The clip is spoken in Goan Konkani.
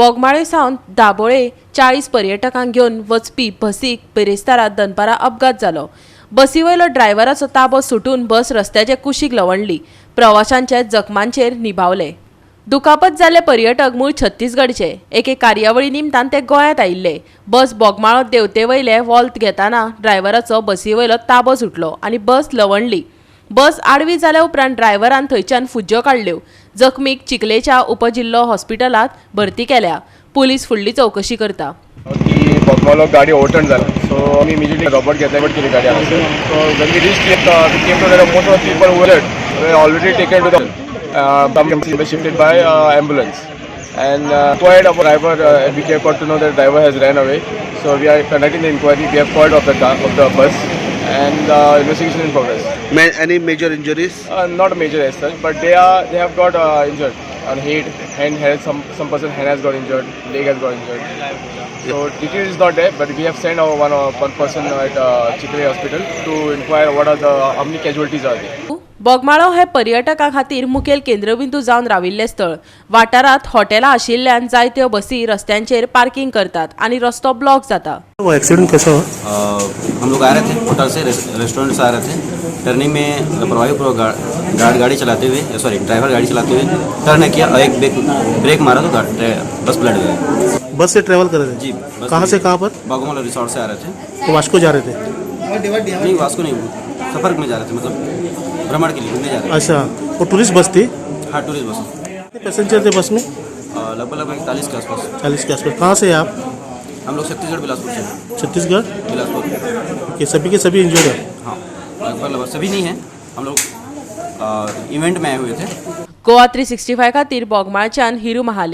बोगमाळे सावन दाबोळे 40 पर्यटकांक घेवन वचपी बसीक बिरेस्तारा दनपारां अपघात जालो. बसी वयलो ड्रायव्हराचो ताबो सुटून बस रस्त्याचे कुशीक लवणली. प्रवाशांचे जखमांचेर निभावले. दुखापत जाल्ले पर्यटक मूळ छत्तीसगडचे. एके कार्यावळी निमतान ते गोंयांत आयिल्ले. बस बोगमाळो देंवते वयले वॉल्त घेतना ड्रायव्हराचो बसी वयलो ताबो सुटलो आनी बस लवणली. बस आडवी जाल्या उपरांत ड्रायव्हरान थंयच्यान फुज्यो काडल्यो. जखमीक चिखलेच्या उपजिल्लो हॉस्पिटलांत भरती केल्या. पुलीस फुडली चवकशी करता. की बोगमालो गाडी ओवरटर्न जाला, सो आमी इमिजिएटली रोबोट घेतले, केली गाडी हांगासर. So when we reach, we came to know most of people were already taken to the shifted by ambulance and inquired of driver. We got to know that driver has ran away, so we are conducting the inquiry. We have called of the car, of the bus, and investigation in progress. Any major injuries? Not major as such, but they have got injured on head, hand has some person hand has got injured, leg has got injured. So detail is not there, but we have sent our one person at Chikhale Hospital to inquire what are the how many casualties are there. Bogmalo हे पर्यटकां खातीर मुखेल केंद्रबिंदू जावन राविल्लें स्थळ. वाठारांत हॉटेलां आशिल्ल्यान जायत्यो बसी रस्त्यांचेर पार्किंग करतात आनी रस्तो ब्लॉक जाता. वो एक्सीडेंट कैसा हुआ? हम लोग आ रहे थे होटल से, रेस्टोरेंट से आ रहे थे. टर्निंग में लापरवाही गार्ड गाड़ी चलाते हुए, सॉरी, ड्राइवर गाड़ी चलाते हुए टर्न किया और एक ब्रेक ब्रेक मारा तो बस पलट गया. बस से ट्रैवल कर रहे थे? जी, बस. कहाँ से कहाँ पर? बागोमाला रिसोर्ट से आ रहे थे. तो वास्को जा रहे थे? नहीं, वास्को नहीं, सफ़र में जा रहे थे, मतलब भ्रमण के लिए, घूमने जा रहे अच्छा, वो टूरिस्ट बस थी? थे. हाँ, टूरिस्ट बस. कितने पैसेंजर थे बस में? लगभग लगभग 40 के आसपास. 40 के आसपास. कहाँ से हैं आप? हम लोग छत्तीसगढ़, बिलासपुर से. छत्तीसगढ़? बिलासपुर. ओके, सभी के सभी इंजर्ड है? हाँ, लगभग लगभग सभी नहीं हैं. हम लोग इवेंट में आए हुए थे. गोवा 365 खातीर बोगमाळच्यान हिरू महाले.